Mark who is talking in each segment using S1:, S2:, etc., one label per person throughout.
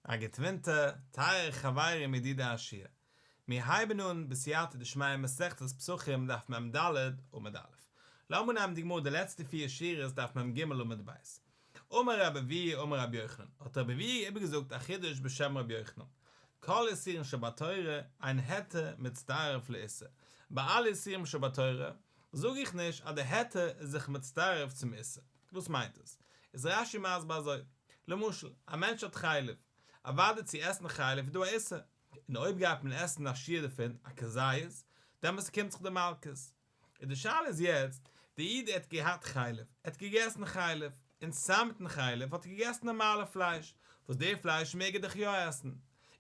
S1: א גוט ווינטער, טייערע חברים ידידי השיעור. מיר הייבן אן בסייעתא דשמיא מסכת פסחים דף מ ד עמוד א'. לאמיר נעמען די גמרא די לעצטע פיר שורות דף מ ג עמוד ב'. אמר רבי אבהו אמר רבי יוחנן, האט רבי אבהו איבערגעזאגט א חידוש בשם רבי יוחנן, כל איסורין שבתורה אין היתר מצטרף לאיסור, ביי אלע איסורים שבתורה זאג איך נישט אז די היתר איז זיך מצטרף צום איסור. וואס מיינט עס? איז רש י מסביר אזוי, למשל, א מענטש האט חלב, אוודאי צו עסן חלב איז דא א איסור, און אויב גייט מען עסן א שיעור דערפון, א כזית, דעמאלס קומט זיך די מלקות. און די שאלה איז יעצט, די איד ער האט געהאט חלב, ער האט געגעסן חלב, און צוזאם מיטן חלב האט ער געגעסן נארמאלע פלייש, וואס די פלייש מעג ער דאך יא עסן,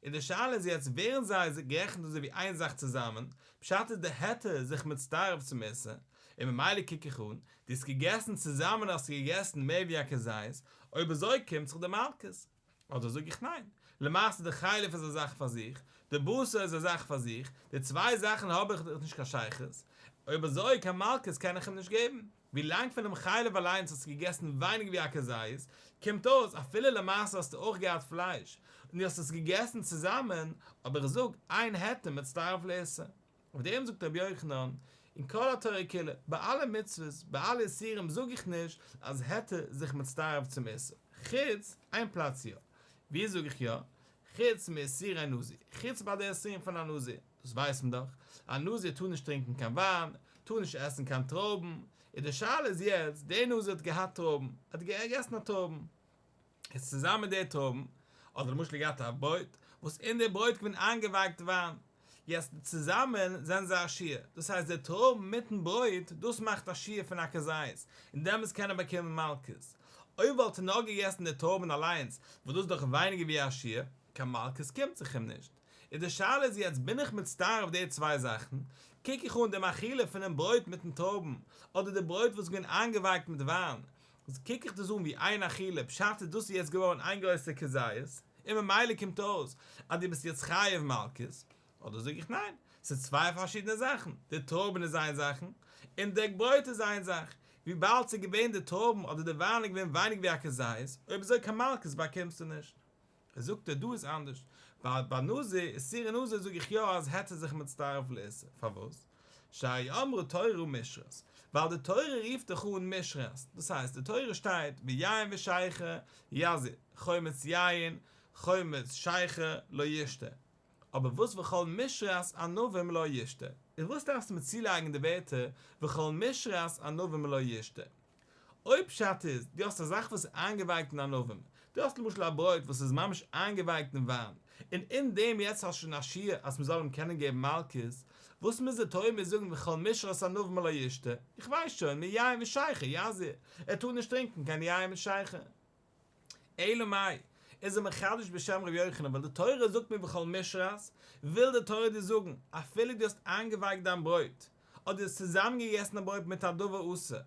S1: און די שאלה איז יעצט ווערן זיי גערעכנט אזוי ווי איין זאך צוזאמען, פשט איז די היתר זיך מצטרף צום איסור, און ממילא קוק איך אן, דו האסט געגעסן צוזאמען האסטו געגעסן מער ווי א כזית, אויב אזוי קומט זיך די מלקות. אדער זאג איך ניין, למעשה די חלב איז א זאך פאר זיך, די בשר איז א זאך פאר זיך, די צוויי זאכן האב איך דאך נישט קיין שייכות, אויב אזוי קיין מלקות קען איך אים נישט געבן. ווילאנג פונעם חלב אליינס האסטו געגעסן ווייניגער ווי א כזית, קומט אויס אפילו למעשה האסטו אויך געהאט פלייש, און דו האסט עס געגעסן צוזאמען, אבער איך זאג, אין היתר מצטרף לאיסור. אויף דעם זאגט רבי יוחנן, אין כל התורה כולה, ביי אלע מצוות, ביי אלע איסורים זאג איך נישט אז היתר זיך מצטרף צום איסור, חוץ איין פלאץ יא. ווי זאג איך יא? חוץ מאיסורי נזיר, חוץ ביי די איסורים פון א נזיר, דאס ווייסט מען דאך, א נזיר טאר נישט טרינקען קיין וויין, טאר נישט עסן קיין טרויבן, און די שאלה איז יעצט, דער נזיר האט געהאט טרויבן, ער האט געגעסן א טרויבן, איז צוזאמען מיט די טרויבן, אדער למשל געהאט א ברויט, וואס אין די ברויט געווען איינגעווייקט וויין, יעצט צוזאמען זענען זיי א שיעור, דאס הייסט די טרויבן מיטן ברויט, דאס מאכט א שיעור פון א כזית, און דעמאלטס קען ער באקומען מלקות. אויב וואלט ער נאר געגעסן די טרויבן אליינס, וואס דאס איז דאך ווייניגער ווי א שיעור, קיין מלקות קומט זיך אים נישט. און די שאלה איז יעצט בין איך מצטרף די צוויי זאכן, קוק איך אן דעם אכילה פונעם ברויט מיטן טרויבן, אדער די ברויט וואס איז געווען איינגעווייקט מיט וויין, קוק איך דאס אן ווי איין אכילה, פשט איז דאס איז יעצט געווארן איין גרויסע כזית, און ממילא קומט אויס אז דו ביסט יעצט חייב מלקות, אדער זאג איך ניין, ס'איז צוויי פארשידענע זאכן, די טרויבן איז איין זאכן, און די ברויט איז איין זאך, וויבאלד ס'איז געווען די טרויבן אדער די וויין איז געווען ווייניג ווי א כזית, אויב אזוי קיין מלקות באקומסטו נישט. זאגט ער דא איז אנדערש, ווייל ביי נזיר, איסורי נזיר זאג איך יא אז היתר זיך מצטרף לאיסור, פארוואס? שהרי אמרה תורה משרת, ווייל די תורה רופט דאך אן משרת, דאס הייסט די תורה שטייט ויין ושכר יזיר, חומץ יין, חומץ שכר לא ישתה, אבער וואס וכל משרת ענבים לא ישתה, איז וואס דארפסטו מיר צולייגן די ווערטער וכל משרת ענבים לא ישתה? אויב פשט איז, דו האסט א זאך וואס איז איינגעווייקט אין ענבים, דו האסט למשל א ברויט וואס איז ממש איינגעווייקט אין וויין, און אין דעם יעצט האסט שוין א שיעור אז מ'זאל אים קענען געבן מלקות, וואס מוז די תורה מיר זאגן וכל משרת ענבים לא ישתה, איך ווייס שוין, מיין ושכר יזיר, ער טאר נישט טרינקען קיין יין מיט שכר. אלא מאי, איז ער מחדש בשם ר' יוחנן ווייל די תורה זאגט מיר וכל משרת, וויל די תורה דיר זאגן, אפילו דו האסט איינגעווייקט דיין ברויט, אדער דו האסט צוזאמגעגעסן דיין ברויט מיט א דבר אסור,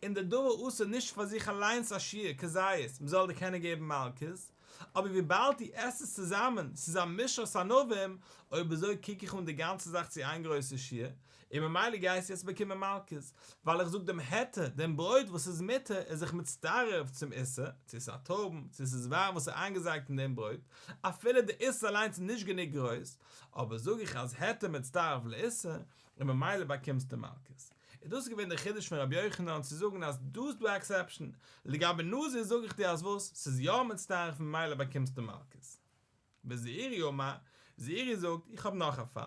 S1: און די דבר אסור נישט פאר זיך אליינס א שיעור כזית, מ'זאל דיר קענען געבן מלקות, אבער וויבאלד דו עסט עס צוזאמען, ס'איז א משרת ענבים, אויב אזוי קוק איך אן די גאנצע זאך צו איין גרויסע שיעור, און ממילא גייסטו יעצט באקומען מלקות, ווייל איך זאג דעם היתר, דעם ברויט וואס איז מותר איז זיך מצטרף צום איסור, צו עס איז א טרויבן, צו עס איז וויין וואס איז איינגעזייגט אין דעם ברויט, אפילו די איסור אליינס איז נישט גענוג גרויס, אבער זאג איך אז היתר מצטרף לאיסור, און ממילא באקומסטו מלקות. איז דאס געווען דער חידוש פון רבי יוחנן צו זאגן אז דא איז דא א exception, לגבי נזיר זאג איך דיר אז וואס, ס'איז יא מצטרף און ממילא באקומסטו מלקות. וזעירי אמר, זעירי זאגט, איך האב נאך א פאל.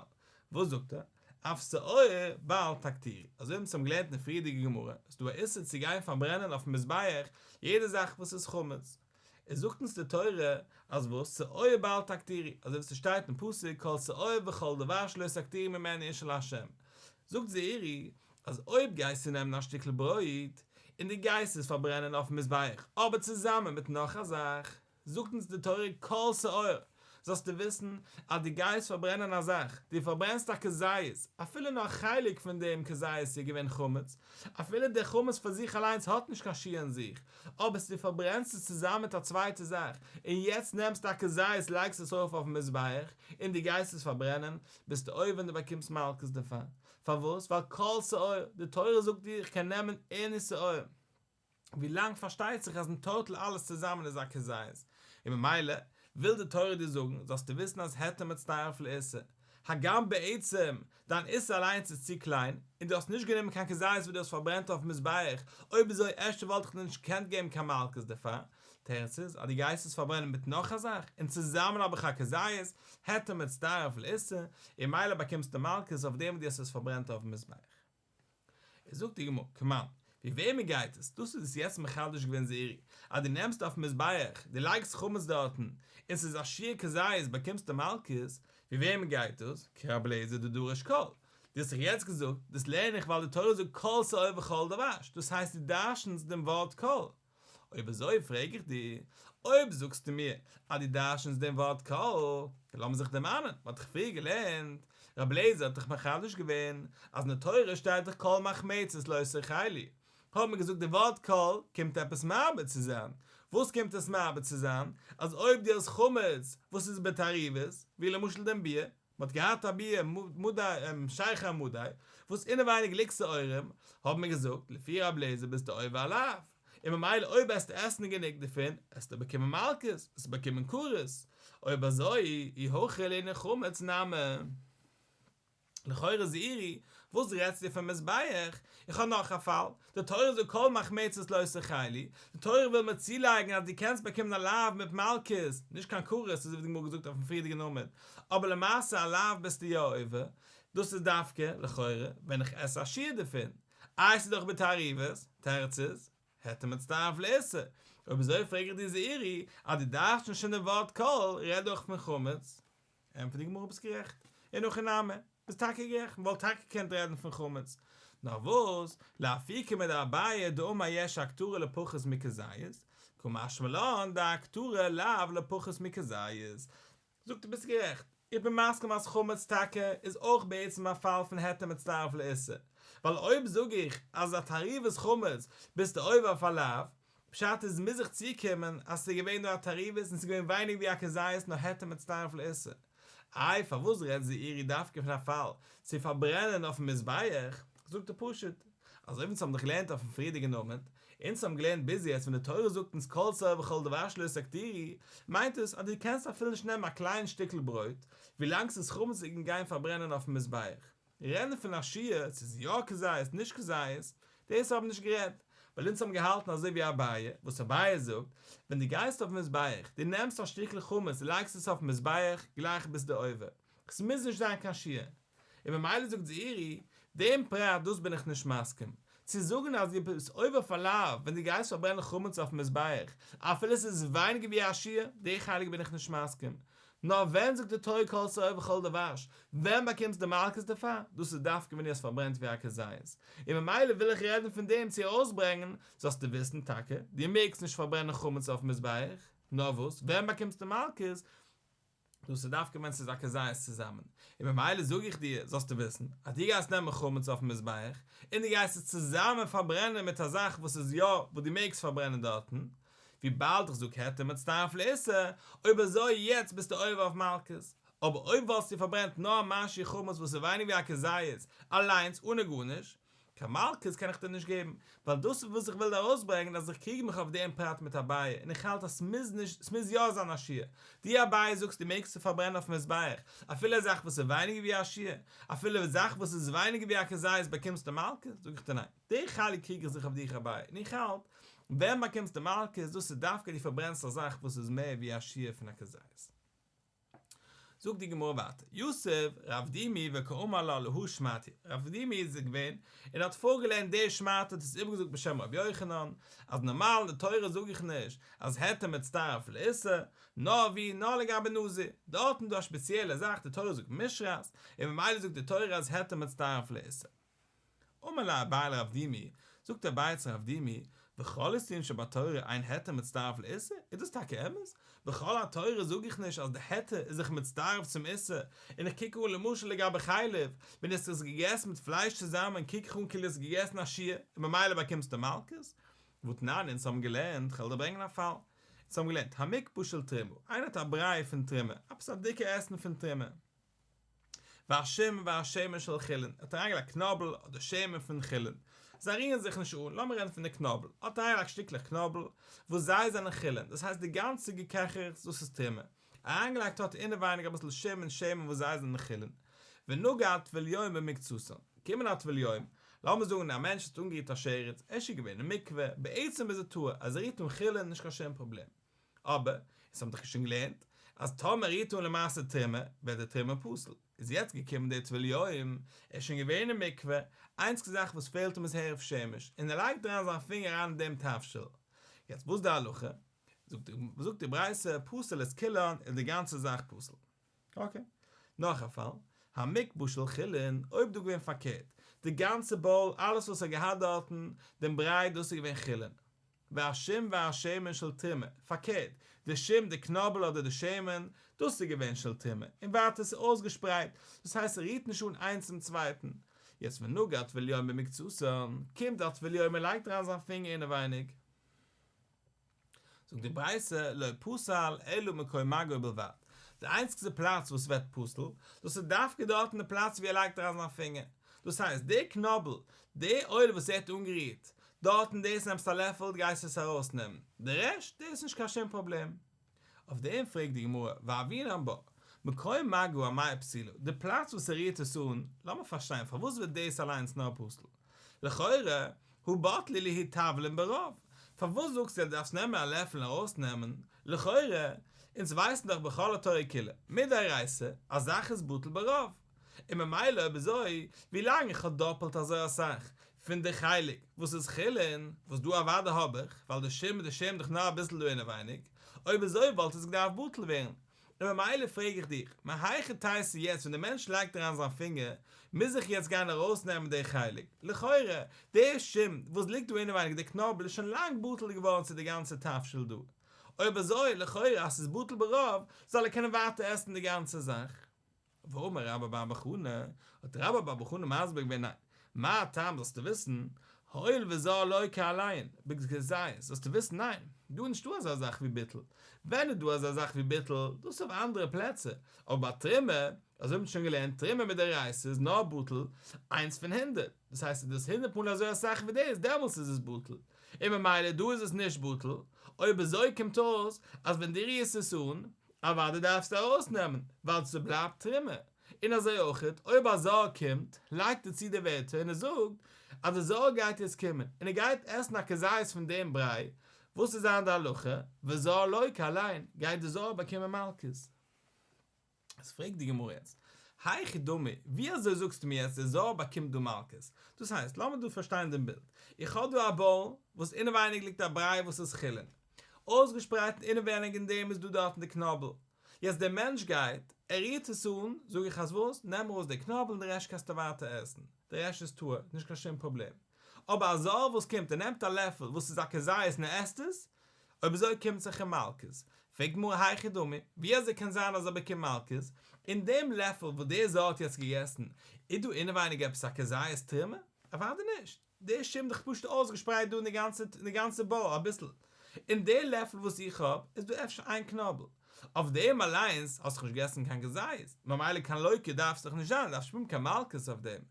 S1: וואס זאגט ער? אף שאור בל תקטירו. אזוי ווי אונז האבן געלערנט אין די פריערדיגע גמרא, איז דא א איסור צו גיין פארברענען אויפן מזבח יעדע זאך וואס איז חמץ. עס זאגט אונז די תורה אז וואס? שאור בל תקטירו, אזוי ווי ס'שטייט אין פסוק כל שאור וכל דבש לא תקטירו ממנו אשה לה'. זאגט זעירי אז אויב גייסטו נעמען א שטיקל ברויט און דו גייסט עס פארברענען אויפן מזבח אבער צוזאמען מיט נאך א זאך, זאגט אונז די תורה כל שאור, זאלסטו וויסן אז דו גייסט פארברענען א זאך, דו פארברענסט א כזית, אפילו נאר א חלק פון דעם כזית איז געווען חמץ, אפילו דער חמץ פאר זיך אליינס האט נישט קיין שיעור אין זיך, אבער דו פארברענסט עס צוזאמען מיט א צווייטע זאך, און יעצט נעמסטו א כזית לייגסט עס ארויף אויפן מזבח, און דו גייסט עס פארברענען, ביסטו עובר און דו באקומסט מלקות דערפאר. פארוואס? ווייל כל שאור, די תורה זאגט דיר איך קען נעמען any שאור. ווילאנג פארשטייט זיך אז אין total אלעס צוזאמען איז א כזית, און ממילא. וויל די תורה דיר זאגן, זאלסטו וויסן אז היתר מצטרף לאיסור, הגם בעצם דיין איסור אליינס איז צו קליין, און דו האסט נישט גענומען קיין כזית וואס דו האסט פארברענט אויפן מזבח, אויב אזוי אפשר וואלט איך דיר נישט געקענט געבן קיין מלקות דערפאר, תירוץ איז אז דו גייסט עס פארברענען מיט נאך א זאך, און צוזאמען האב איך א כזית, היתר מצטרף לאיסור, און ממילא באקומסטו מלקות אויף דעם וואס דו האסט עס פארברענט אויפן מזבח. איז זאגט די גמרא, כמאן, ווי וועמען גייט עס? דאס איז עס יעצט מחדש געווען זעירי, אז דו נעמסט אויפן מזבח, דו לייגסט חמץ דארטן, און ס'איז א שיעור כזית באקומסטו מלקות, ווי וועמען גייט דאס? כרבי אליעזר דדריש כל. דו האסט דאך יעצט געזאגט, דאס לערן איך ווייל די תורה זאגט כל שאור וכל דבש, דאס הייסט דו דרש'נסט דעם ווארט כל. אויב אזוי פרעג איך דיר, אויב זאגסטו מיר אז דו דרש'נסט דעם ווארט כל, דאן לאמיר זיך דערמאנען, מען האט דאך פריער געלערנט, רבי אליעזר האט דאך מחדש געווען, אז אין די תורה שטייט דאך כל מחמצת לא תאכלו, האט מען געזאגט די ווארט כל קומט עפעס מרבה צו זיין, וואס קומט עס מרבה צו זיין? אז אויב דו האסט חמץ וואס איז בתערובת, ווי למשל דעם ביר, מען האט געהאט א ביר מדי שכר מדי וואס אינעווייניג ליגט שעורים, האבן מיר געזאגט לפי רבי אליעזר ביסטו עובר א לאו, און ממילא אויב עסטו עסן גענוג דערפון עסטו באקומען מלקות, עסטו באקומען כרת, אויב אזוי אי הכי לענין חמץ נמי. לכאורה זעירי, וואס רעדסטו פון מזבח? איך האב נאך א פאל, די תורה זאגט כל מחמצת לא תאכלו, די תורה וויל מיר צולייגן אז דו קענסט באקומען א לאו מיט מלקות, נישט קיין כרת אזוי ווי די גמרא האט געזאגט אויפן פריערדיגן עמוד, אבער למעשה א לאו ביסטו יא עובר, דאס איז דווקא, לכאורה, ווען איך עס א שיעור דערפון. איי ס'איז דאך בתערובת, תירוץ איז, היתר מצטרף לאיסור, אויב אזוי פרעג איך דיר זעירי, אז דו דרש'נסט שוין די ווארט כל, רעד אויך פון חמץ. ענטפערט די גמרא ביסט גערעכט, אין הכי נמי, ביסט טאקע גערעכט, מ'וואלט טאקע געקענט רעדן פון חמץ, נאר וואס, לאפוקי מדאביי דאמר יש הקטרה לפחות מכזית, קא משמע לן דהקטרה לאו לפחות מכזית. זאגט ער ביסט גערעכט, איך בין מסכים אז חמץ טאקע איז אויך בעצם א פאל פון היתר מצטרף לאיסור, ווייל אויב זאג איך אז א תערובת חמץ ביסטו עובר אויף א לאו, פשט איז מוז איך צוקומען אז ס'איז געווען דא א תערובת און ס'איז געווען ווייניג ווי א כזית נאר היתר מצטרף לאיסור. איי פארוואס רעדט זעירי דווקא פון א פאל צו פארברענען אויפן מזבח? זאגט ער פשוט, אזוי ווי אונז האבן דאך געלערנט אויפן פריערדיגן עמוד, אונז האבן געלערנט ביז יעצט ווען די תורה זאגט אונז כל שאור וכל דבש לא תקטירו, מיינט עס אז דו קענסט אפילו נישט נעמען א קליין שטיקל ברויט, ווילאנג ס'איז חמציג און גיין פארברענען אויפן מזבח. רעדן פון א שיעור צו ס'איז יא כזית נישט כזית, דאס האבן נישט גערעדט, ווייל אונז האבן געהאלטן אזוי ווי אביי, וואס אביי זאגט, ווען דו גייסט אויפן מזבח, דו נעמסט א שטיקל חמץ און לייגסט עס אויפן מזבח, גלייך ביסטו עובר, ס'מוז נישט זיין קיין שיעור. און ממילא זאגט זעירי, דעם פרט דאס בין איך נישט מסכים, צו זאגן אז דו ביסט עובר אויף א לאו ווען דו גייסט פארברענען חמץ אויפן מזבח, אפילו ס'איז ווייניגער ווי א שיעור, די חלק בין איך נישט מסכים. נאר ווען זאגט די תורה כל שאור וכל דבש, ווען באקומסט די מלקות דערפאר? דאס איז דווקא ווען דו האסט פארברענט ווי א כזית. און ממילא וויל איך רעדן פון דעם צו ארויסברענגען, זאלסטו וויסן טאקע, דו מעגסט נישט פארברענען חמץ אויפן מזבח, נאר וואס, ווען באקומסטו מלקות? דאס איז דווקא ווען ס'איז א כזית צוזאמען, און ממילא זאג איך דיר, זאלסטו וויסן, אז דו גייסט נעמען חמץ אויפן מזבח, און דו גייסט עס צוזאמען פארברענען מיט א זאך וואס איז יא, וואס דו מעגסט פארברענען דארטן, וויבאלד איך זאג היתר מצטרף לאיסור, אויב אזוי יעצט ביסטו עובר אויף מלקות, אבער אויב וואלסטו פארברענט נאר משהו חמץ וואס איז ווייניג ווי א כזית, אליינס אנע גארנישט, קיין מלקות קען איך דיר נישט געבן, ווייל דאס איז וואס איך וויל ארויסברענגען אז איך קריג מיך אויף דעם פרט מיט אביי און איך האלט אז ס'מוז נישט, ס'מוז יא זיין א שיעור. דו אביי זאגסט דו מעגסט פארברענען אויפן מזבח אפילו א זאך וואס איז ווייניגער ווי א שיעור, אפילו א זאך וואס איז ווייניגער ווי א כזית באקומסטו מלקות, זאג איך דיר ניין, די חלק קריג איך זיך אויף דיך אביי און איך האלט ווען באקומסטו מלקות דאס איז דווקא דו פארברענסט א זאך וואס איז מער ווי א שיעור פון א כזית. זאגט די גמרא ווייטער, יתיב רב דימי וקאמר לה להא שמעתא, רב דימי איז געווען און האט פארגעלערנט די שמעתא האט עס איבערגעזאגט בשם רבי יוחנן, אז נארמאל אין די תורה זאג איך נישט אז היתר מצטרף לאיסור, נאר ווי נאר לגבי נזיר, דארטן איז דא א שפעציעלע זאך די תורה זאגט משרת, און ממילא זאגט די תורה אז היתר מצטרף לאיסור. אמר ליה אביי לרב דימי, זאגט אביי צו רב דימי, וכל איסורין שבתורה אין היתר מצטרף לאיסור, איז דאס טאקע אמת? בכל התורה זאג איך נישט אז די היתר איז זיך מצטרף צום איסור, און איך קוק אן למשל לגבי חלב, ווען דו האסט עס געגעסן מיט פלייש צוזאמען קוק איך אן כאילו האסט געגעסן א שיעור, און ממילא באקומסטו מלקות? והתנן, אונז האבן געלערנט, כ'וועל דיר ברענגען א פאל, אונז האבן געלערנט, המוקפה של תרומה, איינער האט א בריי פון תרומה, עפעס א דיקע עסן פון תרומה, והשום והשמן של חולין, ער האט אריינגעלייגט קנאבל אדער שמן פון חולין, זיי רירן זיך נישט אן, לאמיר רעדן פון די קנאבל, ער האט אריינגעלייגט שטיקלעך קנאבל וואס זיי זענען חולין, דאס הייסט די גאנצע געקעכעכץ דאס איז תרומה, אריינגעלייגט האט ער אינעווייניג אביסל שום און שמן וואס זיי זענען חולין, ונגע טבול יום במקצתן, געקומען א טבול יום, לאמיר זאגן א מענטש האט אנגערירט א שרץ, ער איז שוין געווען אין מקווה, בעצם איז ער טהור, אז ער רירט אן חולין נישט קיין שום פראבלעם, אבער, אונז האבן דאך שוין געלערנט, אז טאמער רירט אן למעשה תרומה, ווערט די תרומה פסול. איז יעצט געקומען דער טבול יום, ער איז שוין געווען אין מקווה, איינציגסטע זאך וואס פעלט אים איז הערב שמש, און ער לייגט אריין זיין פינגער אריין אין דעם תבשיל. יעצט וואס איז די הלכה? זאגט די ברייתא, פסל את כולן, איז די גאנצע זאך פסול. אקעי. נאך א פאל, המקבה של חולין, אויב דא געווען פארקערט, די גאנצע bowl, אלעס וואס ער האט געהאט דארטן, דעם בריי, דאס איז געווען חולין. והשום והשמן של תרומה, פארקערט, די שום, די קנאבל אדער די שמן, דאס איז געווען של תרומה, און ווייטער עס איז אויסגעשפרייט, דאס הייסט ס'רירט נישט אן איינס צום צווייטן. יעצט ונגע טבול יום במקצתן, קומט א טבול יום און לייגט אריין זיין פינגער אינעווייניג. זאגט די ברייתא, לא פסל אלא מקום מגעו בלבד, די איינציגסטע פלאץ וואס ווערט פסול, דאס איז דווקא דארט אין די פלאץ ווי ער לייגט אריין זיין פינגער, דאס הייסט, די קנאבל, די אויל וואס ער האט אנגערירט, דארטן דאס נעמסט א לעפל גייסט עס ארויסנעמען, די רעשט, דאס איז נישט קיין שום פראבלעם. אויף דעם פרעגט די גמרא, והוינן בה, מקום מגעו אמאי פסילה, די פלאץ וואס ער רירט עס אן, לאמיר פארשטיין פארוואס ווערט דאס אליינס נאר פסול? לכאורה, הא בטלי להו תבלין ברוב, פארוואס זאגסטו אז דו דארפסט נעמען א לעפל און ארויסנעמען, לכאורה, אונז ווייסן דאך בכל התורה כולה, מדאורייתא, א זאך איז בטל ברוב, און ממילא אויב אזוי, ווילאנג איך האב דאפלט אזוי אסאך פון די חלק וואס איז חולין, וואס דא אוודאי האב איך, ווייל די שום און די שמן דאך נאר אביסל דא אינעווייניג, אויב אזוי וואלט עס געדארפט בטל ווערן. און ממילא פרעג איך דיך, מהיכי תיתי יעצט ווען די מענטש לייגט אריין זיין פינגער, מוז איך יעצט גיין ארויסנעמען די חלק? לכאורה, די שום וואס ליגט דא אינעווייניג די קנאבל איז שוין לאנג בטל געווארן צו די גאנצע תבשיל דא. אויב אזוי, לכאורה אז ס'איז בטל ברוב, זאל ער קענען ווייטער עסן די גאנצע זאך. ואמר רבה בר בר חנה, האט רבה בר בר חנה מסביר געווען ניין, מה הטעם זאלסטו וויסן, הואיל וזר לוקה עליהן, בכזית, זאלסטו וויסן ניין, דא איז נישטא אזא זאך ווי ביטול, ווען איז דא אזא זאך ווי ביטול, דאס איז אויף אנדערע פלעצער, אבער ביי תרומה, אזוי האט מען שוין געלערנט, תרומה מדאורייתא איז נאר בטל איינס פון הונדערט, דאס הייסט איז דאס הונדערט מאל אזוי אסאך ווי דאס, דעמאלטס איז עס בטל, און ממילא דא איז עס נישט בטל, אויב אזוי קומט אויס אז ווען דו רירסט עס אן, אוודאי דארפסטו ארויסנעמען, ווייל ס'בלייבט תרומה. און אזוי אויכעט, אויב א זר קומט, לייגט ער צו די ווערטער און ער זאגט אז די זר גייט יעצט קומען, און ער גייט עסן א כזית פון דעם בריי, וואס איז זיין די הלכה? וזר לוקה עליהן, גייט די זר באקומען מלקות. איז פרעגט די גמרא יעצט, היכי דמי, ווי אזוי זאגסטו מיר יעצט די זר באקומט דא מלקות? דאס הייסט, לאמיר דא פארשטיין דעם בילד, איך האב דא א bowl וואס אינעווייניג ליגט א בריי וואס איז חולין, אויסגעשפרייט און אינעווייניג אין דעם איז דא דארטן די קנאבל, יעצט דער מענטש גייט, ער רירט עס אן, זאג איך אז וואס, נעם ארויס די קנאבל און די רעשט קענסטו ווייטער עסן, די רעשט איז טהור, נישט קיין שום פראבלעם. אבער א זר וואס קומט און נעמט א לעפל וואס איז א כזית און ער עסט עס, אויב אזוי קומט זיך אים מלקות. פרעגט די גמרא היכי דמי, ווי אזוי קען זיין אז ער באקומט מלקות, אין דעם לעפל וואס דער זר האט יעצט געגעסן, איז דא אינעווייניג עפעס א כזית תרומה? אוודאי נישט, דער שום דאך פשוט אויסגעשפרייט דא אין די גאנצע אין די גאנצע bowl אביסל, אין דער לעפל וואס איך האב איז דא אפשר איין קנאבל, אויף דעם אליינס האסט דאך נישט געגעסן קיין כזית, ממילא קיין לוקה דארפסט דאך נישט זיין, דארפסט נישט האבן קיין מלקות אויף דעם,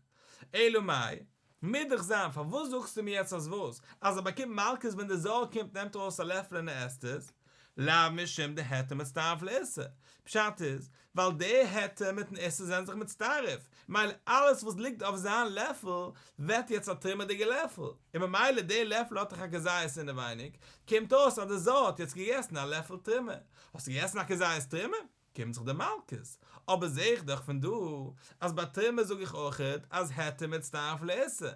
S1: אלא מאי, מוז דאך זיין, פארוואס זאגסטו מיר יעצט אז וואס? אז ער באקומט מלקות ווען די זר קומט נעמט ארויס א לעפל און ער עסט עס? לאו משום דהיתר מצטרף לאיסור, פשט איז, ווייל די היתר מיטן איסור זענען זיך מצטרף, ממילא אלעס וואס ליגט אויף זיין לעפל ווערט יעצט א תרומה'דיגע לעפל, און ממילא די לעפל האט דאך א כזית אינעווייניג, קומט אויס אז די זר האט יעצט געגעסן א לעפל תרומה, האסט געגעסן א כזית תרומה? קומט זיך דיר מלקות, אבער זעה איך דאך פון דא אז ביי תרומה זאג איך אויכעט אז היתר מצטרף לאיסור,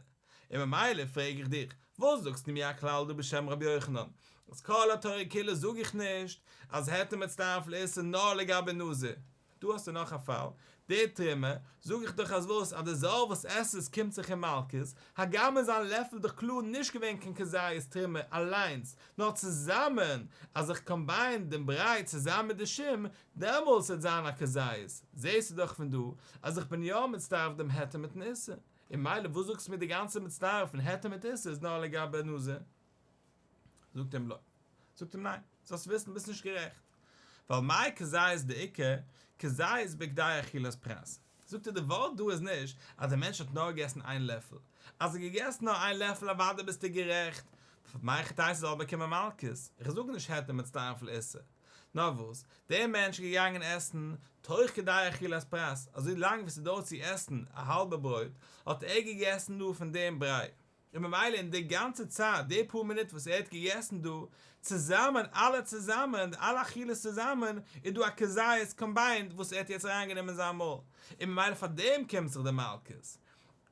S1: און ממילא פרעג איך דיך, וואס זאגסטו מיר א כלל דא בשם רבי יוחנן, אז כל התורה כולה זאג איך נישט אז היתר מצטרף לאיסור נאר לגבי נזיר, דא האסטו נאך א פאל, די תרומה, זאג איך דאך אז וואס, אז די זר וואס עסט עס קומט זיך אים מלקות, הגם איז זיין לעפל דאך קלאר נישט געווען קיין כזית תרומה אליינס, נאר צוזאמען, אז איך combine דעם בריי צוזאמען מיט די שום, דעמאלס וועט זיין א כזית, זעהסטו דאך פון דא אז איך בין יא מצטרף דעם היתר מיטן איסור, און מילא וואס זאגסטו מיר די גאנצע מצטרף פון היתר מיט איסור איז נאר לגבי נזיר? זאגט אים לא. זאגט אים ניין, זאלסט וויסן ביסט נישט גערעכט, ווייל מאי כזית דאיכא, כזית בכדי אכילת פרס. זאגט ער די ווארט דא איז נישט אז דער מענטש האט נאר געגעסן איין לעפל, אז ער האט געגעסן נאר איין לעפל אוודאי ביסטו גערעכט, מהיכי תיתי זאל ער באקומען מלקות, איך זאג נישט היתר מצטרף לאיסור. נאר וואס, דער מענטש איז געגאנגען עסן תוך כדי אכילת פרס, אזוי לאנג ווי ס'דויערט צו עסן א האלבע ברויט, האט ער געגעסן דא פון דעם בריי. און ממילא אין די גאנצע צייט, די פאר מינוט וואס ער האט געגעסן דא, צוזאמען, אלע צוזאמען, די אלע אכילות צוזאמען, איז דא א כזית קאמביינד וואס ער האט יעצט אריינגענומען אין זיין מויל, און ממילא פאר דעם קומט זיך די מלקות.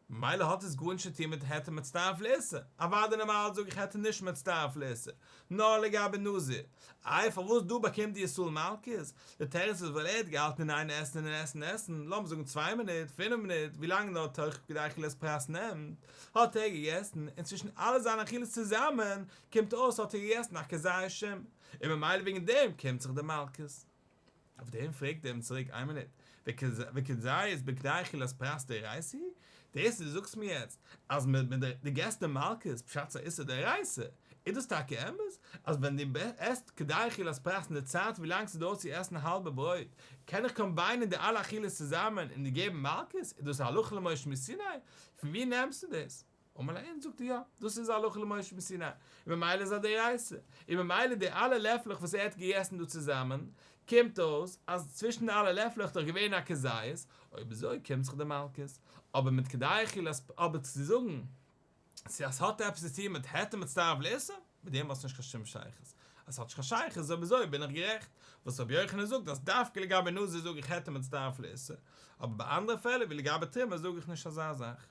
S1: ממילא האט עס גארנישט צו טון מיט היתר מצטרף לאיסור, אוודאי נארמאל זאג איך היתר נישט מצטרף לאיסור, נאר לגבי נזיר. איי פארוואס דא באקומט די ישראל מלקות? די תירוץ איז ווייל ער האט געהאלטן אין איין עסן און עסן און עסן, לאמיר זאגן צוויי מינוט, פינף מינוט, ווי לאנג נאר תוך כדי אכילת פרס נעמט, האט ער געגעסן, און צווישן אלע זיינע אכילות צוזאמען, קומט אויס האט ער געגעסן א כזית שום, און ממילא וועגן דעם קומט זיך די מלקות. אויף דעם פרעגט ער אים צוריק, איין מינוט, וכזית בכדי אכילת פרס דאורייתא הוא? דאס וואס דו זאגסט מיר יעצט אז דו געסט די מלקות פשט ס'איז איסור דאורייתא, איז דאס טאקע אמת אז ווען דו עסט כדי אכילת פרס אין די צייט ווי לאנג ס'דויערט צו עסן א האלבע ברויט, קען איך קאמביינען די אלע אכילות צוזאמען און דיר געבן מלקות? איז דאס הלכה למשה מסיני? פון ווי נעמסטו דאס? אמר ליה אין, זאגט ער יא, דאס איז הלכה למשה מסיני, און ממילא איז א דאורייתא, און ממילא די אלע לעפלעך וואס ער האט געגעסן דא צוזאמען, קומט אויס אז צווישן די אלע לעפלעך איז דאך געווען א כזית, אויב אזוי קומט זיך די מלקות, אבער מיט כדי אכילת, אבער צו זאגן צו אז ס'האט עפעס צו טון מיט היתר מצטרף לאיסור, מיט דעם האט עס נישט קיין שום שייכות, אז ס'האט נישט קיין שייכות אויב אזוי בין איך גערעכט, וואס רבי יוחנן זאגט אז דווקא לגבי נזיר זאג איך היתר מצטרף לאיסור, אבער ביי אנדערע פעלער ווי לגבי תרומה זאג איך נישט אזא זאך.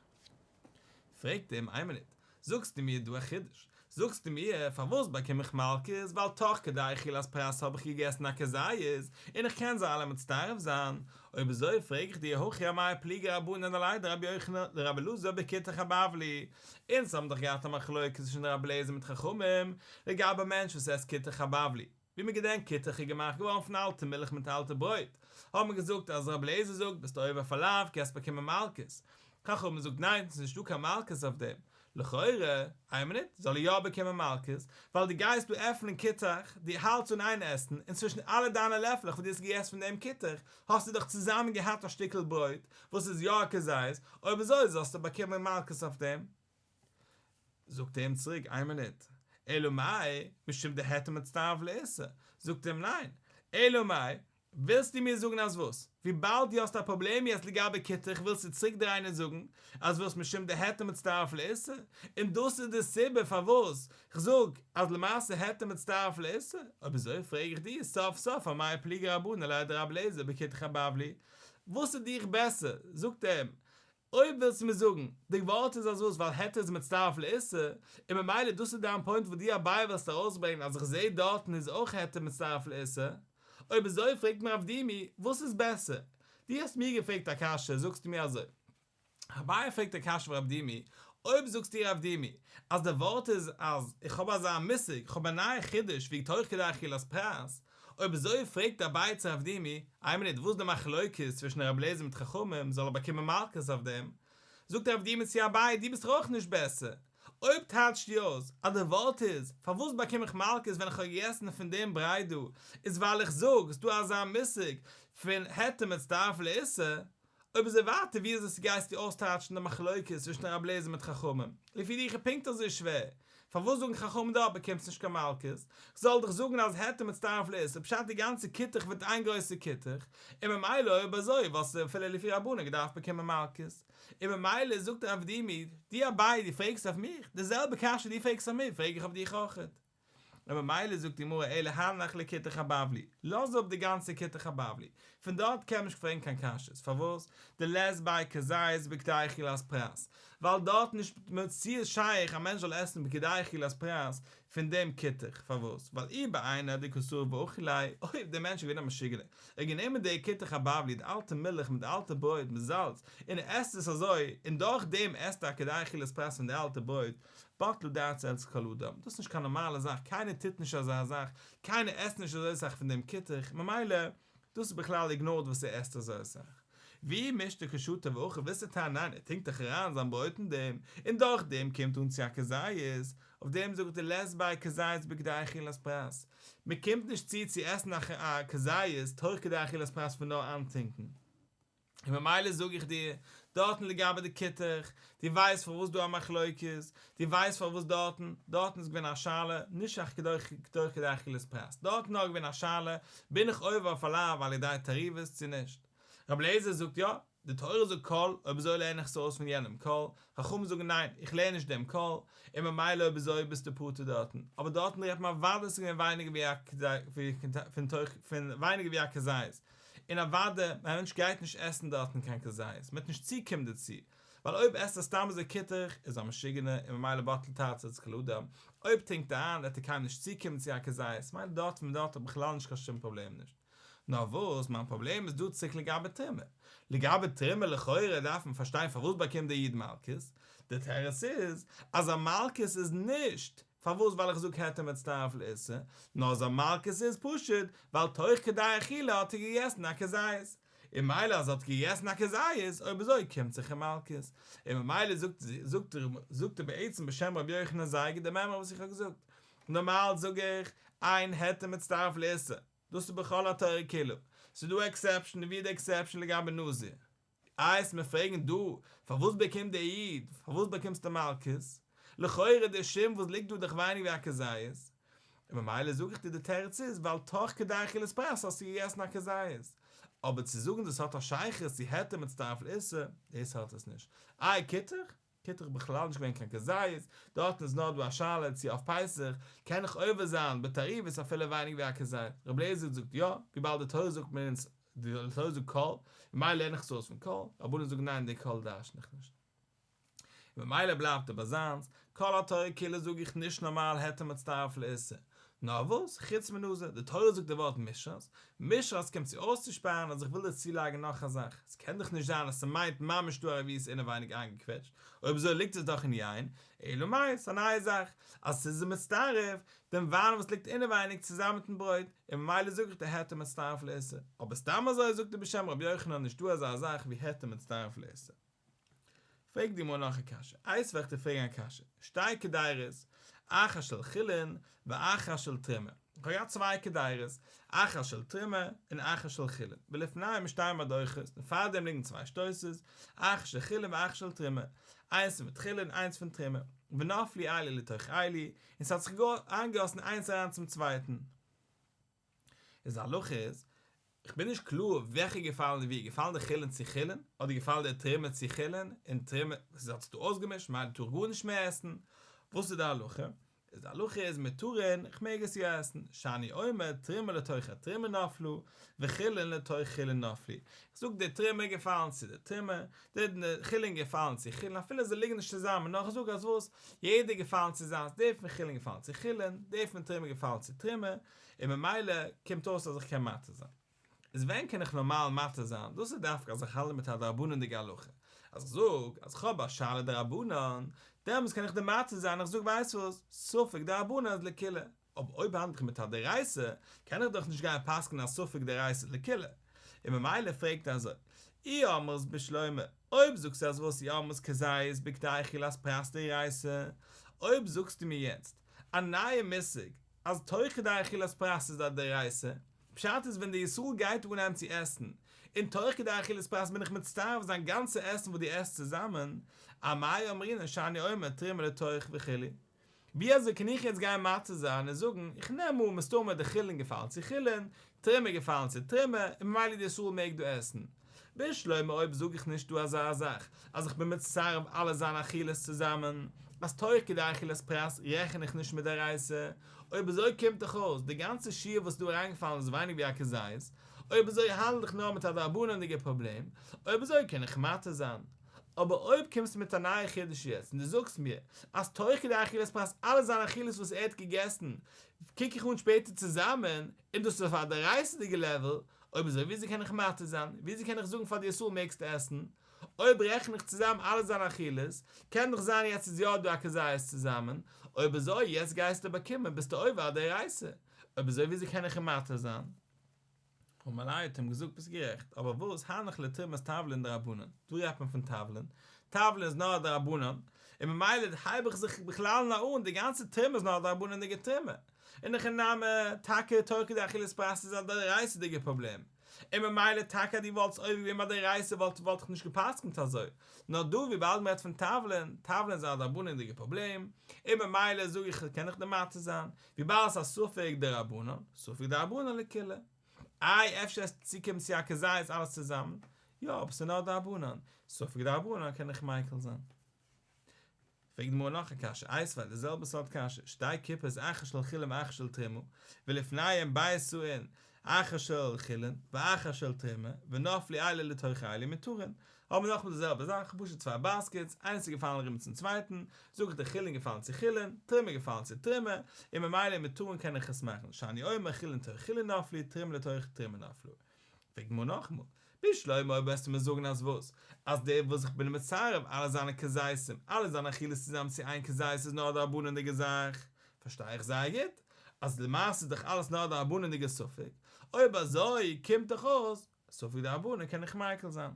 S1: פרעגט אים, איין מינוט, זאגסטו מיר דא א חידוש? זאגסטו מיר, פארוואס באקום איך מלקות, ווייל תוך כדי אכילת פרס האב איך געגעסן א כזית, און איך קען זיי אלע מצטרף זיין? אויב אזוי פרעג איך דיר, הכא אמאי פליגי רבנן עליה דרבי יוחנן דרבי אלעזר בכותח הבבלי, אונז האבן דאך געהאט א מחלוקת צווישן רבי אליעזר מיט חכמים, לגבי א מענטש וואס עסט כותח הבבלי, ווי מען געדענקט כותח איז געמאכט געווארן פון אלטע מילך מיט אלטע ברויט, האט מען געזאגט אז רבי אליעזר זאגט ביסט עובר אויף א לאו קענסט באקומען מלקות, חכמים זאגט ניין ס'איז נישטא קיין מלקות אויף דעם, לכאורה, איין מינוט, זאל ער יא באקומען מלקות, ווייל דו גייסט דא עפענען כותח, דו האלטסט אן איין עסן, און צווישן אלע דיינע לעפלעך וואס דו האסט געגעסן פון דעם כותח, האסטו דאך צוזאמען געהאט א שטיקל ברויט, וואס איז יא א כזית, אויב אזוי זאלסטו באקומען מלקות אויף דעם. זאגט ער אים צוריק, איין מינוט, אלא מאי, משום דהיתר מצטרף לאיסור, זאגט ער אים ניין, אלא מאי, ווילסטו מיר זאגן אז וואס? וויבאלד דו האסט א פראבלעם יעצט לגבי כותח ווילסטו צוריק דרייען און זאגן אז וואס משום דהיתר מצטרף לאיסור, און דאס איז די סיבה פארוואס כ'זאג אז למעשה היתר מצטרף לאיסור, אויב אזוי פרעג איך דיר סוף סוף אמאי פליגי רבנן עליה דרבי אליעזר בכותח הבבלי, וואס איז דיך בעסער, זאגט ער אים, אויב ווילסטו מיר זאגן, די ווארט איז אז וואס ווייל היתר איז מצטרף לאיסור, און ממילא דאס איז דיין פוינט וואס דו אביי ווילסט ארויסברענגען אז איך זעה דארטן איז אויך היתר מצטרף לאיסור, אויב אזוי פרעגט מיר רב דימי, וואס איז בעסער? דו האסט מיר געפרעגט א קשיא זאגסטו מיר אזוי. אביי פרעגט א קשיא פון רב דימי, אויב זאגסטו רב דימי אז די ווארט איז אז איך האב אזא מושג, איך האב א נייע חידוש ווי תוך כדי אכילת פרס, אויב אזוי פרעגט אביי צו רב דימי, איין מינוט וואס איז די מחלוקת צווישן רבי אליעזר מיט חכמים זאל ער באקומען מלקות אויף דעם? זאגט רב דימי צו אביי דו ביסט דאך אויך נישט בעסער, אויב טייטשט דו אויס אז די ווארט איז פארוואס באקום איך מלקות ווען איך האב געגעסן פון דעם בריי דא איז ווייל איך זאג ס'דא אזא מושג פון היתר מצטרף לאיסור, אויב אזוי ווייטער ווי אזוי גייסטו אויסטייטשן די מחלוקת צווישן רבי אליעזר מיט חכמים? לפי דיך איז פונקט אזוי שווער, פארוואס זאגן חכמים דארט באקומסט נישט קיין מלקות? כ'זאל דיך זאגן אז היתר מצטרף לאיסור פשט די גאנצע כותח ווערט איין גרויסע כותח, און ממילא אויב אזוי וואלסטו אפילו לפי רבנן געדארפט באקומען מלקות, און ממילא זאגט רב דימי, דו אביי דו פרעגסט אויף מיך, די זעלבע קשיא דו פרעגסט אויף מיר פרעג איך אויף דיך אויכעט. און ממילא זאגט די גמרא אלא הנח לכותח הבבלי, לאז אפ די גאנצע כותח הבבלי, פון דארט קען מען נישט פרעגן קיין קשיות, פארוואס? דלית ביה כזית בכדי אכילת פרס, ווייל דארט נישט במציאות שייך א מענטש זאל עסן בכדי אכילת פרס פון דעם כותח, פארוואס? ווייל אי בעיניה דקא שריף ואכיל ליה, אויב דער מענטש איז געווען א משוגענער, ער האט גענומען די כותח הבבלי, די אלטע מילך מיט די אלטע ברויט מיט זאלץ, און ער עסט עס אזוי, און דורך דעם עסט ער א כדי אכילת פרס פון די אלטע ברויט, בטלה דעתו אצל כל אדם, דאס איז נישט קיין נארמאלע זאך, קיינער טוט נישט אזא זאך, קיינער עסט נישט אזוי סאך פון דעם כותח, ממילא דאס איז בכלל איגנארד וואס ער עסט אזוי סאך. ואי מישתא קא שתי ואכיל ווילסטו טענה'ן ניין ער טונקט דאך אריין זיין ברויט אין דעם, און דורך דעם קומט אן צו א כזית, אויף דעם זאגט ער לית ביה כזית בכדי אכילת פרס, מען קומט נישט צו צו עסן א כזית תוך כדי אכילת פרס פון נאר איינטונקן. און ממילא זאג איך דיר, דארטן לגבי די כותח, דו ווייסט פארוואס דא א מחלוקת, דו ווייסט פארוואס דארטן, דארטן איז געווען א שאלה, נישט אויך תוך כדי אכילת פרס, דארטן נאר געווען א שאלה, בין איך עובר אויף א לאו על ידי תערובות צו נישט. רבי אליעזר זאגט יא, די תורה זאגט כל, אויב אזוי לערן איך עס ארויס פון יענעם כל, חכמים זאגן ניין, איך לערן נישט דעם כל, און ממילא אויב אזוי ביסטו פטור דארטן, אבער דארטן רעדט מען אוודאי ס'איז געווען ווייניגער ווי א פון תוך פון ווייניגער ווי א כזית, און אוודאי א מענטש גייט נישט עסן דארטן קיין כזית, מ'וועט נישט צוקומען דערצו, ווייל אויב עסט ער סתם אזוי כותח איז א משוגענער און ממילא בטלה תאוותו אצל כל אדם, אויב טונקט ער איין וועט ער קיינמאל נישט צוקומען צו א כזית, ממילא דארט פון דארט האט בכלל נישט קיין שום פראבלעם נישט. נאר וואס, מיין פראבלעם איז דא צוריק לגבי תרומה. לגבי תרומה לכאורה דארף מען פארשטיין פארוואס באקומט דער איד מלקות, דער תירוץ איז אז א מלקות איז נישט פארוואס ווייל איך זאג היתר מצטרף לאיסור, נאר אז א מלקות איז פשוט ווייל תוך כדי אכילה האט ער געגעסן א כזית, און ממילא אז ער האט געגעסן א כזית אויב אזוי קומט זיך אים מלקות, און ממילא זאגט זאגט זאגט ער בעצם בשם רבי יוחנן זייער גוט די מימרא וואס איך האב געזאגט, נארמאל זאג איך אין היתר מצטרף לאיסור, דאס איז בכל התורה כולה, ס'איז דא עקסעפשן ווי די עקסעפשן לגבי נזיר. איי וועסט מיר פרעגן דא, פארוואס באקומט דער איד, פארוואס באקומסטו מלקות? לכאורה די שום וואס ליגט דא איז דאך ווייניגער ווי א כזית. און ממילא זאג איך דיר די תירוץ איז ווייל תוך כדי אכילת פרס האסטו געגעסן א כזית. אבער צו זאגן דאס האט א שייכות צו היתר מצטרף לאיסור, דאס האט עס נישט. איי כותח? כותח בכלל נישט געווען קיין כזית, דארטן איז נאר דא א שאלה צו אויף פסח קען איך עובר זיין בתערובות אפילו ווייניגער ווי א כזית, רבי אליעזר זאגט יא, וויבאלד די תורה זאגט מיר אונז, די תורה זאגט כל, ממילא לערן איך עס אויס פון כל, רבנן זאגן ניין די כל דרש'ן איך נישט. און ממילא בלייבט ער ביי זיינס, כל התורה כולה זאג איך נישט נארמאל היתר מצטרף לאיסור, נאר וואס, חוץ מנזיר, די תורה זאגט די ווארט משרת, משרת קומט צו אויסצושפארן אז איך וויל דיר צולייגן נאך א זאך, עס קען דאך נישט זיין אז ס'מיינט ממש דא ערבית אינעווייניג איינגעקוועטשט, אויב אזוי ליגט עס דאך אין יין, אלא מאי, ס'איז א נייע זאך, אז ס'איז מצטרף, דעם וויין וואס ליגט אינעווייניג צוזאמען מיטן ברויט, און ממילא זאג איך דיר היתר מצטרף לאיסור, אבער סתם אזוי זאגט ער בשם רבי יוחנן נישטא אזא זאך ווי היתר מצטרף לאיסור. פרעגט די גמרא נאך א קשיא, איתיביה וועל איך דיר פרעגן א קשיא, שתי קדירות, אחת של חולין ואחת של תרומה, איך האב געהאט צוויי קדירות, אחת של תרומה און אחת של חולין, ולפניהם שתי מדוכות, און פאר דעם ליגן צוויי שטויסעס, אחת של חולין ואחת של תרומה, איינס מיט חולין איינס פון תרומה, ונפלו אלו לתוך אלו, און ס'האט זיך איינגעגאסן איינס אריין צום צווייטן. איז די הלכה איז, איך בין נישט קלאר וועלכע געפאלן ווי, געפאלן די חולין צו חולין, אדער געפאלן די תרומה צו חולין, און תרומה, עס האט זיך דא אויסגעמישט, ממילא טאר איך גארנישט מער עסן, וואס איז די הלכה? איז די הלכה איז מותרין, איך מעג עס יא עסן, שאני אומר תרומה לתוך התרומה נפלו, וחולין לתוך חולין נפלו, איך זאג די תרומה געפאלן צו די תרומה, די חולין געפאלן צו חולין, אפילו זיי ליגן נישט צוזאמען, נאר איך זאג אז וואס, יעדער געפאלן צו זיינס, די פון חולין געפאלן צו חולין, די פון תרומה געפאלן צו תרומה, און ממילא קומט אויס אז איך קען מתיר זיין. איז ווען קען איך נארמאל מתיר זיין? דאס איז דווקא אז איך האנדל מיט א דרבנן'דיגע הלכה. אז איך זאג אז איך האב א שאלה דרבנן, דעמאלטס קען איך דיר מתיר זיין, איך זאג ווייסט וואס, ספק דרבנן איז לקולא. אבער אויב האנדל איך מיט א דאורייתא, קען איך דאך נישט גיין פסק'נען א ספק דאורייתא לקולא. און ממילא פרעגט ער אזוי, אי אמרת בשלמא, אויב זאגסטו אז וואס אי אמרת כזית בכדי אכילת פרס דאורייתא, אויב זאגסטו מיר יעצט א נייע מושג אז תוך כדי אכילת פרס איז א דאורייתא, פשט איז ווען די ישראל גייט אנהייבן צו עסן, און תוך כדי אכילת פרס בין איך מצטרף זיין גאנצע עסן וואס דו עסט צוזאמען, אמאי אמרינן שאני אומר תרומה לתוך וכו'. ווי אזוי קען איך יעצט גיין מתיר זיין און זאגן, איך נעם אן מסתמא די חולין געפאלן צו חולין, תרומה געפאלן צו תרומה, און ממילא די ישראל מעג דא עסן. בשלמא אויב זאג איך נישט דא אזא זאך, אז איך בין מצרף אלע זיינע אכילות צוזאמען, אז תוך כדי אכילת פרס רעכן איך נישט מיט דאורייתא, אויב אזוי קומט דאך אויס די גאנצע שיעור וואס איז דא אריינגעפאלן איז ווייניג ווי א כזית, אויב אזוי האנדל איך נאר מיט א דרבנן'דיגע פראבלעם, אויב אזוי קען איך מתיר זיין. אבער אויב קומסטו מיט א נייע חידוש יעצט און דו זאגסט מיר אז תוך כדי אכילת פרס אלע זיינע אכילות וואס ער האט געגעסן קוק איך אן שפעטער צוזאמען און דאס איז אויף א דאורייתא'דיגע לעוועל, אויב אזוי וויאזוי קען איך מתיר זיין? וויאזוי קען איך זאגן פאר די ישראל מעגסט עסן? אויב רעכן איך צוזאם אלע זיינע אכילות, קען דאך זיין יעצט איז יא דא א כזית צוזאמען, אויב אזוי יעצט גייסטו באקומען ביסטו עובר א דאורייתא, אויב אזוי וויאזוי קען איך אים מתיר זיין? אמר ליה האט אים געזאגט ביסט גערעכט, אבער וואס הנך לתרומת תבלין דרבנן, דא רעדט מען פון תבלין, תבלין איז נאר א דרבנן, און ממילא הייב איך זיך בכלל נאר אן, די גאנצע תרומה איז נאר א דרבנן'דיגע תרומה. אין הכי נמי, טאקע תוך כדי אכילת פרס איז א דאורייתא'דיגע פראבלעם, און ממילא טאקע אז דו וואלטסט עובר געווען ביי דאורייתא וואלט וואלט איך נישט גע'פסק'נט אזוי, נאר דא וויבאלד מ'רעדט פון תבלין, תבלין איז א דרבנן'דיגע פראבלעם, און ממילא זאג איך קען איך דיר מתיר זיין, וויבאלד ס'איז א ספק דרבנן, ספק דרבנן לקולא. איי אפשר עס צוקומט צו א כזית אלעס צוזאמען? יא אבער ס'איז נאר דרבנן, ספק דרבנן קען איך מיקל זיין. פרעגט די גמרא נאך א קשיא, איתיביה די זעלבע סארט קשיא, שתי קופות אחת של חולין ואחת של תרומה, ולפניהם ב' סאין, אחת של חולין ואחת של תרומה, ונפלו אלו לתוך אלו מותרין, האבן מיר נאכאמאל די זעלבע זאך, פשוט צוויי baskets, איינס איז געפאלן אריבער צום צווייטן, זאג איך די חולין געפאלן צו חולין, תרומה געפאלן צו תרומה, און ממילא מותרין קען איך עס מאכן, שאני אומר חולין לתוך חולין נפלו, תרומה לתוך תרומה נפלו. פרעגט די גמרא נאכאמאל, בשלמא אויב וועסטו מיר זאגן אז וואס? אז דער וואס איך בין מצרף אלע זיינע כזיתים, אלע זיינע אכילות צוזאמען צו איין כזית איז נאר א דרבנן'דיגע זאך, פארשטיי איך זייער גוט אז למעשה איז דאך אלעס נאר א דרבנן'דיגע ספק, אויב אזוי קומט דאך אויס ספק דרבנן קען איך מיקל זיין.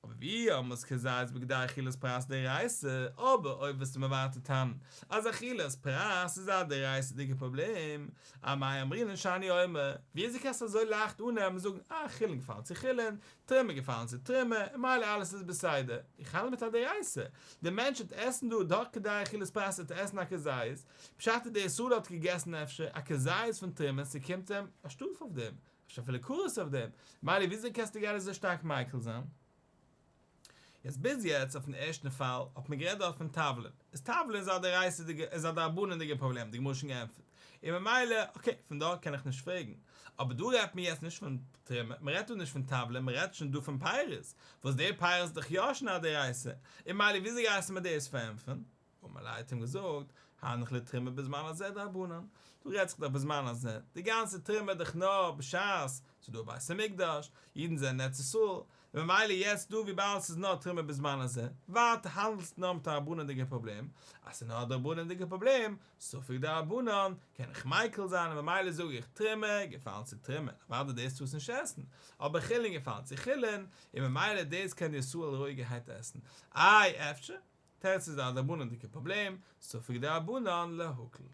S1: אבער ואי אמרת כזית בכדי אכילת פרס דאורייתא, אבער אויב וועסטו מיר ווייטער טענה'ן אז אכילת פרס איז א דאורייתא'דיגע פראבלעם, אמאי אמרינן שאני אומר, וויאזוי קענסטו אזוי לייכט אננעמען און זאגן אה חולין געפאלן צו חולין, תרומה געפאלן צו תרומה, און מילא אלעס איז בסדר, איך האנדל מיט א דאורייתא, דער מענטש וועט עסן דא תוך כדי אכילת פרס וועט ער עסן א כזית, פשט איז דער ישראל האט געגעסן אפשר א כזית פון תרומה ס'קומט אים א שטראף אויף דעם, אפשר אפילו כרת אויף דעם, מילא וויאזוי קענסטו גיין אזוי שטארק מיקל זיין? יעצט ביז יעצט אויפן ערשטן פאל האט מען גערעדט דארט פון תבלין, איז תבלין איז א דאורייתא'דיגע איז א דרבנן'דיגע פראבלעם, די גמרא האט שוין געענטפערט, און ממילא okay פון דארט קען איך נישט פרעגן, אבער דא רעדט מען יעצט נישט פון תרומה, מען רעדט דא נישט פון תבלין, מען רעדט שוין דא פון פירות, וואס די פירות איז דאך יא שוין א דאורייתא, און מילא וויאזוי גייסטו מיר דאס פארענטפערן? אמר ליה האט אים געזאגט, הנך לתרומה בזמן הזה דרבנן, דא רעדט זיך דאך בזמן הזה, די גאנצע תרומה איז דאך נאר בשעת ס'איז דא א בית המקדש, אידן זענען אין ארץ ישראל, און ממילא יעצט דא וויבאלד ס'איז נאר תרומה בזמן הזה, ווייטער האנדלסטו נאר מיט א רבנן'דיגע פראבלעם, אז ס'איז נאר א דרבנן'דיגע פראבלעם, ספק דרבנן, קען איך מיקל זיין און ממילא זאג איך תרומה געפאלן צו תרומה, אוודאי דאס טארסט נישט עסן, אבער חולין געפאלן צו חולין, און ממילא דאס קען די ישראל רואיגערהייט עסן, איי אפשר? תירוץ איז א דרבנן'דיגע פראבלעם, ספק דרבנן להקל.